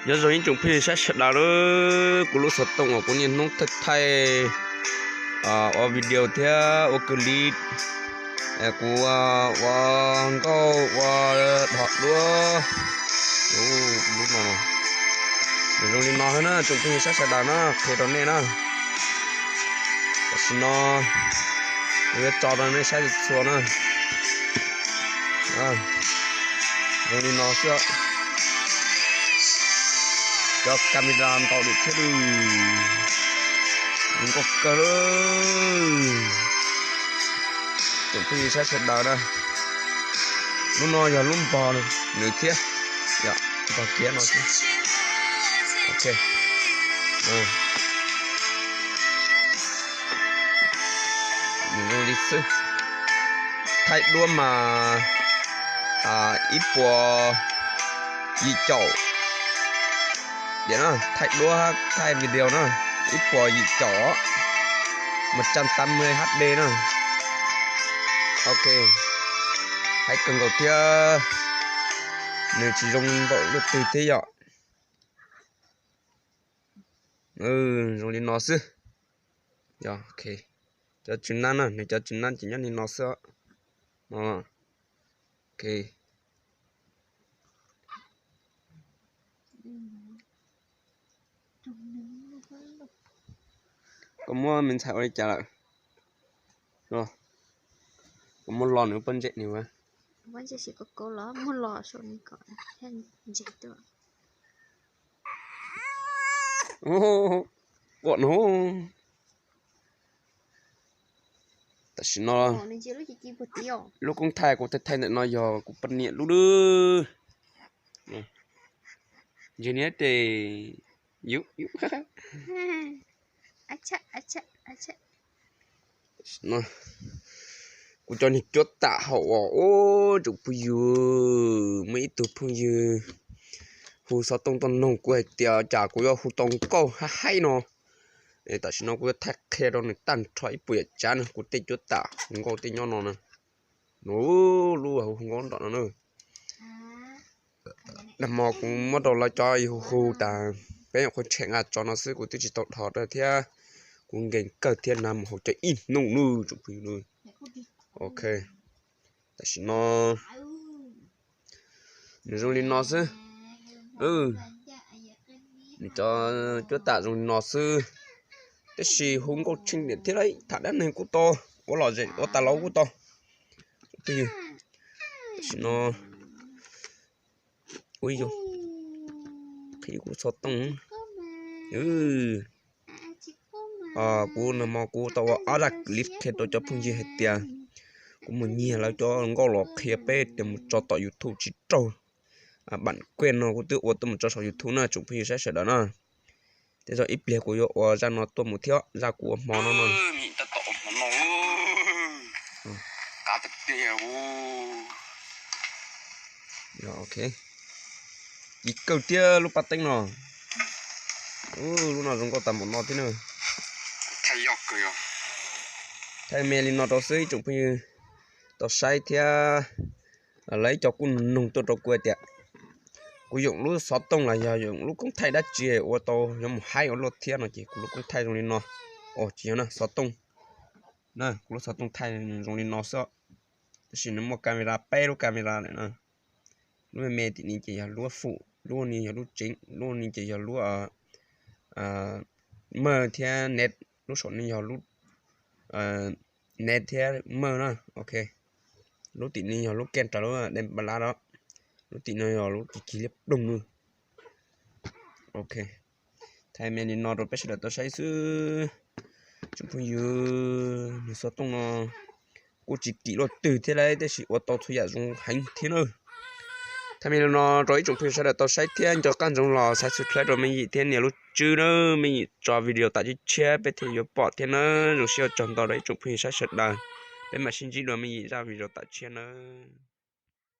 Nyob zoo ib tsoom phooj ywg saib sawv daws, kuv lub xov tooj uas kuv niaj hnub thaij thaij ua video thiab ua clip, kuv ua nkauj ua dhos duab, lub no zoo li no na tsoom phooj ywg saib sawv daws na, qhia rau nej na. Tam sim no kuv yuav tso rau nej saib txhua na. Zoo li no xwb. Cov camera ntau lawm thiab lawm. Zoo nkauj kawg lawm. Tsoom phooj ywg saib sawv daws na. Lub no yog lub npog nws thiab, npog kiag no xwb. Ok. Nws zoo li xwb. Thaij duab mas ib puas yim caum diam na, thaij duab thaij video na, ib puas yim caum, một trăm tám mươi HD na. Ok, haib kawg nkaus thiab. Nws tsis zoo npaum luaj twg thiab yom. Zoo li no xwb. Cov tsis nab na, nws cov tsis nab ces nyob li no xwb. Ok. Koj muab me ntxhais ua li cas lawm? Koj muab lo nws pob ntseg nws. Ua no. Tam sim no lub koob thaij kuv thaij thaij ntawm no yog kuv poj niam lub lub. Ntsia niam tes, yub yub. Kuv cov niag cuab tam hauv os, tsoom phooj ywg, muaj ib tug phooj ywg hu xov tooj tuaj noog kuv hais tias cas kuv yuav hu tau nkauj haib haib no. Es tam sim no kuv yuav thaij qhia rau nws tag nrho ib puas yam tsav na, kuv tej cuab tam hu nkauj tej nyob no na. Lub hu nkauj nram no na. Nag hmo kuv muab rau lawv cov hu hu tas peb nyuam qhuav tshem nqa tso no xwb, kuv twb tsis tau dhos rau thiab. Kuv nkees kawg thiab, nag mus haus cawv ib hnub nawb tsoom phooj ywg. Ok, tam sim no nws zoo li no xwb. Nws cov cuab tam zoo li no xwb. Tab sis hu nkauj tsheej diam thiab lauj, tham dab neeg kuj tau, ua lom zem ua tas los kuj tau. Tam sim no ua ib zoo qhib kuv xov tooj. Kuv nag hmo kuv tau ua ob zaj clip qhia rau cov phooj ywg hais tias kuv mus nyiag lawv cov nkauj los qhia peb tias mus tso tom YouTube tsis raug. Bản quyền no kuv twb ua tuaj mus tso saum YouTube na tsoom phooj ywg saib sawv daws na. Tej zaum ib pliag kuv yuav ua zaj no tuaj mus thiab, zaj kuv ua hmo no no. Ci kawg thiab lub paj teeb no. Lub no zoo nkauj tas npaum no thiab na. Thaij me li no rau xwb ib tsoom phooj ywg tau saib thiab. Lawv ib co kuj noog tuaj rau kuv tias kuv yoom lub xov tooj los yog yoom lub koob thaij dab tsi ua tau yuav mus haib ua luaj thiab no ces kuv lub koob thaij zoo li no. Os, tsis yog na, xov tooj. Kuv lub xov tooj thaij zoo li no xwb, tab sis nws muaj camera peb lub camera lawm na. Lub me me tim ni ces yog lub fum, lub ni yog lub tseev, lub ni ces yog lub maj thiab net, lub saum ni yog lub net thiab maj na. Ok, lub tim ni yog lub kej raws lub dej npa lab os, lub tim no yog lub ci cig liab ploog na. Ok, thaij me li no rau peb sawv daws tau saib xwb. Tsoom phooj ywg, nws xov tooj no kuj tsis kim luaj twg thiab lauj, tab sis ua tau txhua yam zoo heev thiab na. Thaij me li no rau ib tsoom phooj ywg sawv daws tau saib thiab nco qab ntsoov los subscribe rau me yim thiab nias lub tswb na, me yim tso video tam tshiab tshiab peb thiaj yuav pom thiab na. Zoo siab ua tsaug ntau rau ib tsoom phooj ywg saib sawv daws, peb mam sib ntsib dua me yim zaj video tam tshiab nawb.